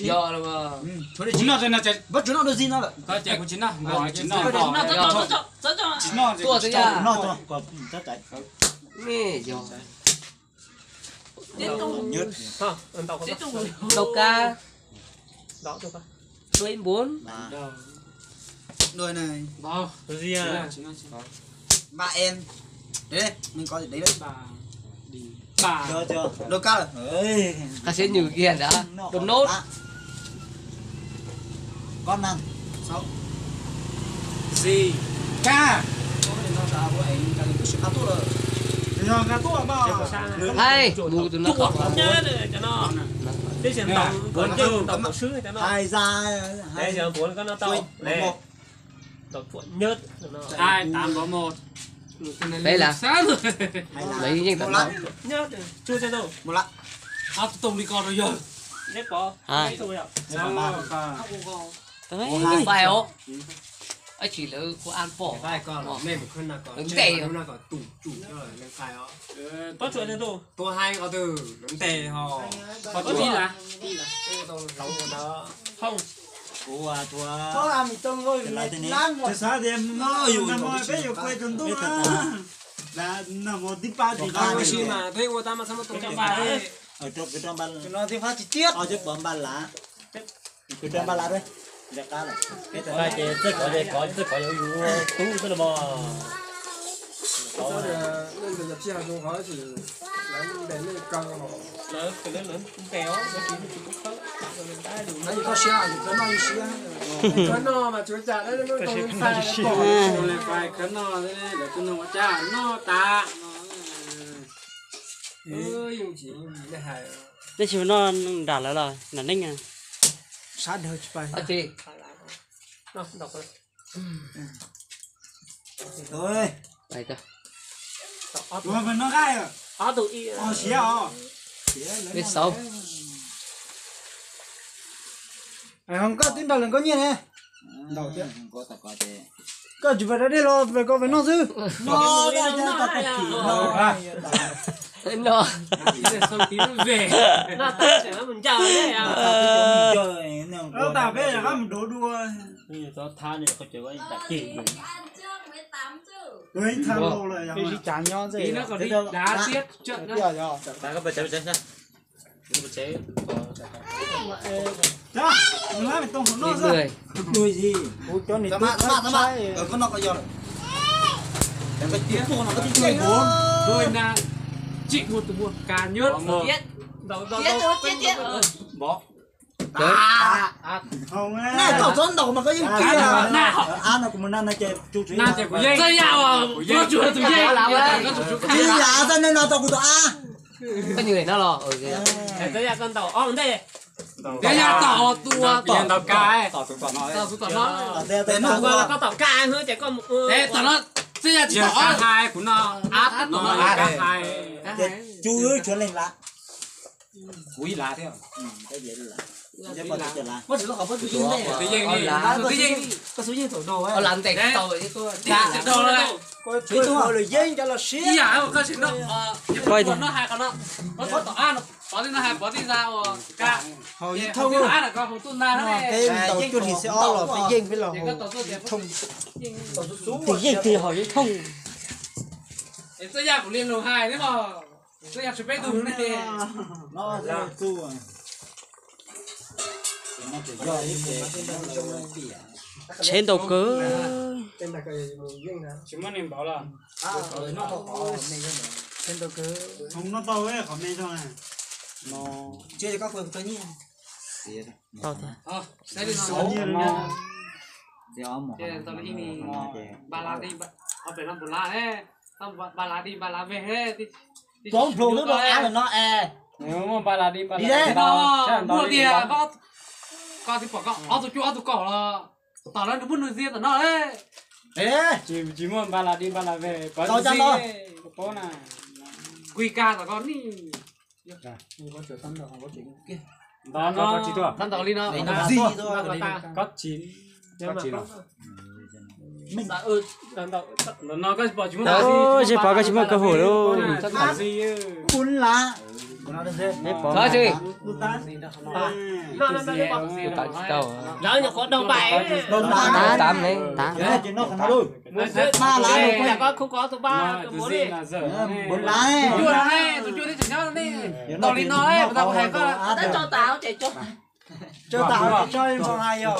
Yog los. Kuv noj, noj, kuv tsis noj, tsis noj, tsis noj, tsis noj. Tuaj xwb yog. Noj, yog. Tau kab. Tuaj ib npun. Dua ne. Ba en. Dua kab. Qab siab nyws kiag ntag. Dua nod. Kab. Xi. Kab. Hais mus tus no. Hais za. Hai tám có một. Peb lawm. Lawv yeej tau. Mus lawm. Ob tug li ko rau yawg. Fais os. Ib tsis lawv kuv an pom. Lawv ntes. Tua hai ko twg lawv ntes ho. Kuv ua tua. Peb yuav kuaj tus ntuj na. Nag hmo tib pab tsis qab. Tus no tib fab tsis tiab. Ob cov pov npaj lav. Tus rau npaj lav rau. Npaj ces txawj kov ces kov, txawj kov yuav yus tub xwb los mas. Lawv, lawv ntes os, lawv tsis tsis tub khawb. Lawv yus toj siab, yus khawb noj yus siab. Khawb noj mas tsuav cas lawv tau ntxhais. Khawb noj, lawv tus nug ua cas noj tas. Yeej tsis hais. Neb tsis noj nram lawv los nram neej a? Sab dawg tsis pais. Siab os. Ho koj twb nrog lawv nkauj nyiaj ne. Koj tsis pais da dej los pais koj pais noj xwb. Tau tas peb rov qab mus dov dua. Đôi na, chịu mua tụi mua cà nhớt. Tau txob ntaus mas koj yeej kiag. Na ces kuv yeej. Txawj yam os, koj tsuas tus yeej. Ib yam txoj neeg no tau kuv tus ab. Koj nws no los. Txawj yam koj ntaus ob ntej. Txawj yam tom tus, tom tus tom no. Koj tom ka ces koj mus tom no. Txawj yam tsis tom ob hais kuv no. Ab tom no. Ces tshuav leej lav. Kuv ib lav thiab. Tus yeej, tus yeej. Tus yeej tau. Lwm yeej cov los siab. Peb ntaus cuaj lis xwb ob los peb yeej peb los. Tus yeej tig haum yeej thooj. Txawj yam kuv li lus hais thiab os. Txawj yam tsis peb tug ne. Tsheb ntau kawg. Tau tag. Plaub nplua lub rau av lawm no es. Muaj tias koj twb pom koj ob tug cuab ob tug kaum los tom no nws muaj nws ntxiag tom no. Tsis muaj npa las di npa las ve, pov txi no. Kui kag tom koj ni. Ntawd no, ntawd li no. Koj tsis, koj tsis. Ntawm no koj tsis pom tsis muaj, tsis pom koj tsis muaj kawg huam li. Xov si. Tus tam tsis tau. Lawv nyuam qhuav doog npaim. Tam ne. Tam. Tus pab lav, tus cua ne, tus cua ne tseem nyob ne. Ntaus li no ne, kuv tau hais koj. Tso tas ces tso. Tso tas ces tso, hais yog.